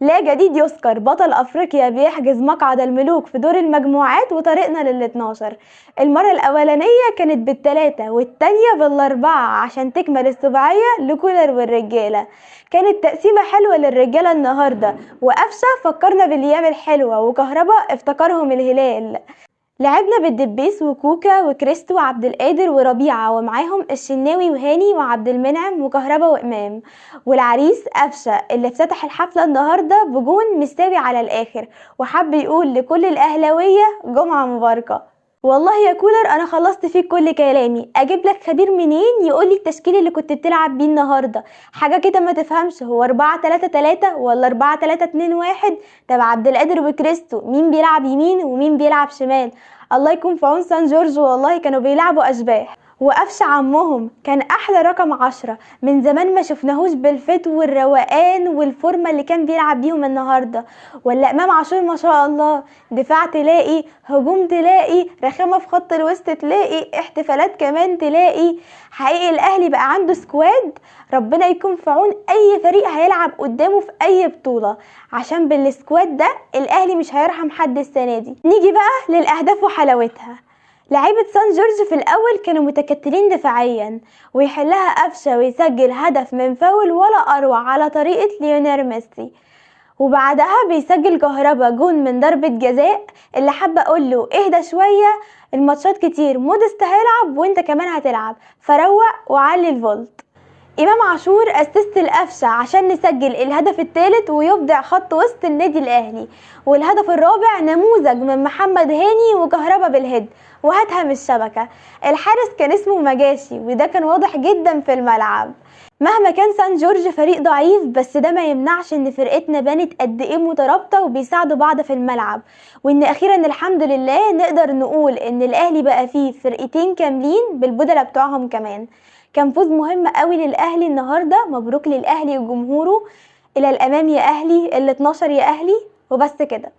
لا جديد يذكر، بطل افريقيا بيحجز مقعد الملوك في دور المجموعات وطريقنا لل12. المرة الاولانية كانت بال3 والتانية بال4 عشان تكمل السباعية لكولر والرجالة. كانت تقسيمة حلوة للرجالة النهاردة، وقفشة فكرنا بالايام الحلوة، وكهربا افتكرهم الهلال. لعبنا بالدبيس وكوكا وكريستو وعبد القادر وربيعة، ومعاهم الشناوي وهاني وعبد المنعم وكهربا وإمام، والعريس قفشة اللي افتتح الحفلة النهاردة بجون مستوي على الآخر، وحب يقول لكل الأهلاوية جمعة مباركة. والله يا كولر أنا خلصت فيك كل كلامي، أجيب لك خبير منين يقول لي التشكيل اللي كنت بتلعب بيه النهاردة؟ حاجة كده ما تفهمش، هو 4-3-3 ولا 4-3-2-1؟ طب عبد القادر وكريستو مين بيلعب يمين ومين بيلعب شمال؟ الله يكون في عون سان جورج، والله كانوا بيلعبوا أشباح. وقفش عمهم كان أحلى رقم 10، من زمان ما شفناهوش بالفت والروقان والفورمة اللي كان بيلعب بيهم النهاردة. ولا إمام عاشور ما شاء الله، دفاع تلاقي، هجوم تلاقي، رخامة في خط الوسط تلاقي، احتفالات كمان تلاقي. حقيقي الأهلي بقى عنده squad، ربنا يكون في عون أي فريق هيلعب قدامه في أي بطولة، عشان بال squad ده الأهلي مش هيرحم حد السنة دي. نيجي بقى للأهداف وحلاوتها. لعيبة سان جورج في الأول كانوا متكتلين دفاعيا، ويحلها قفشة ويسجل هدف من فاول ولا أروع على طريقة ليونيل ميسي، وبعدها بيسجل كهربا جون من ضربة جزاء. اللي حابة أقول له اهدى شوية، الماتشات كتير، مودست هيلعب وانت كمان هتلعب، فروق وعلي الفولت. إمام عاشور assist القفشة عشان نسجل الهدف الثالث ويبدع خط وسط النادي الأهلي. والهدف الرابع نموذج من محمد هاني وكهربا بال head وهاتها من الشبكة. الحارس كان اسمه مجاشي، وده كان واضح جدا في الملعب. مهما كان سان جورج فريق ضعيف، بس ده ما يمنعش ان فرقتنا بانت قد ايه مترابطة وبيساعدوا بعض في الملعب، وان اخيرا الحمد لله نقدر نقول ان الاهلي بقى فيه فرقتين كاملين بالبدلة بتوعهم كمان. كان فوز مهم قوي للاهلي النهارده، مبروك للاهلي وجمهوره. الى الامام يا اهلي، ال 12 يا اهلي. وبس كده.